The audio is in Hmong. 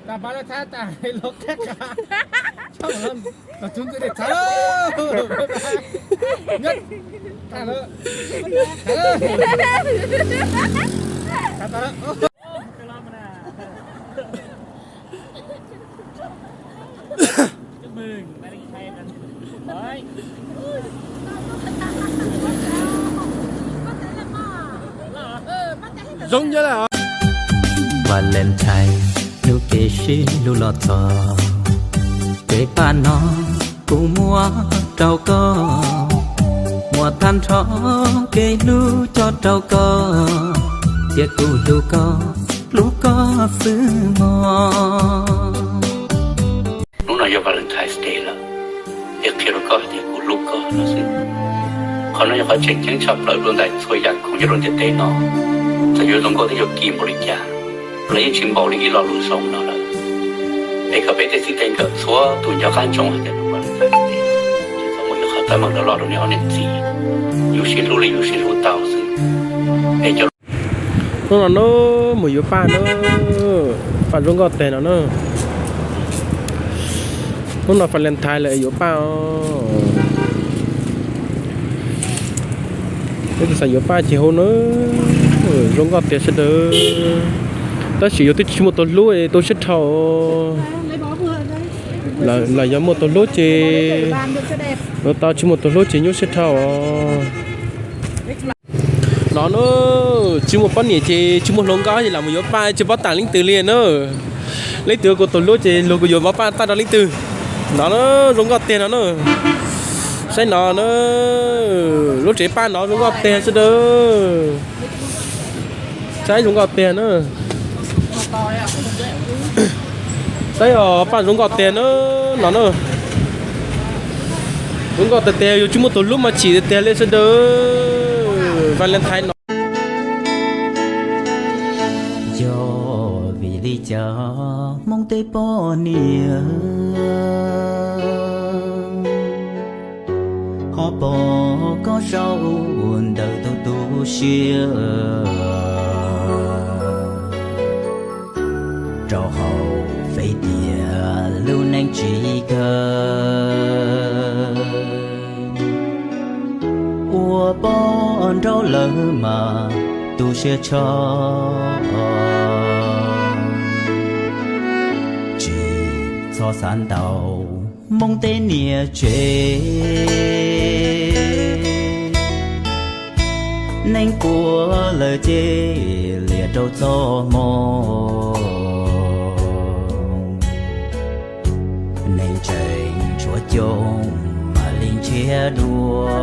Tag pas lawm, tag tas los qab qas. Txhob los txog ntxiv, txhob, tag lawm. Tag tas lawm. Zoo yog lawm. Valentine, hnub kev sib hlub los txog, kev paj no kuv muab rau koj, muab tag nrho kev hlub coj rau koj, tias kuv hlub koj, hlub koj xwb mog. Hnub no yog Valentine's Day lawm, es qhia rau koj hais tias kuv hlub koj no xwb. Qhov no yog qhov tseem ceeb tshaj plaws dua ntawm txhua yam khoom nyob rau ntiaj teb no. Txawm yuav zoo nkauj thiab yuav kim npaum li cas los yeej tsis npaum li ib lo lus zoo no lawm. Es kom peb tej txij tej nkawm txhua tus nco qab ntsoov hais tias hnub Valentine's Day tsis txhob muaj ib qho teeb meem loj loj rau nej ob niam txiv, yus sib hlub li yus sib hlub tau xwb. Es cov Hnub no na, mus yuav paj na, paj zoo nkauj tiag no na. Hnub no Valentine lawm yuav paj os. Peb tus xav yuav paj ces hu na, zoo nkauj tiag sawv daws. Tab sis yus twb tsis muaj tus hlub tu siab dhau. Los yog muaj tus hlub ces, tau tsis muaj tus hlub ces nyuaj siab dhau os. No na, tsis muaj poj niam ces tsis muaj hluas nkauj ces lam mus yuav paj tsis paub tam leej twg li na. Leej twg kuv tus hlub ces luag kuj yuav paj tag rau leej twg. No na, zoo nkauj tiag no na. Saib no na, lub tsev paj no zoo nkauj tiag sawv daws. Saib zoo nkauj tiag na. Saib os, paj zoo nkauj tiag na, no na. Zoo nkauj tiag tiag, yus tsis muaj tus hlub mas chim tiag tiag li sawv daws. Valentine no. Yog vim li cas Hmoob tej poj niam ho pom koj zaum ntawm tus tu siab rau hauv Fev Tias lub neej tsis kawg. Ua poj nraug lawm mas tu siab tshaj, tsis txhob xav ntau Hmoob tej niam tsev. Neeg puas lawm ces liam rau txoj hmoo, neeg tseem tshuav coob mam li ntshiab dua.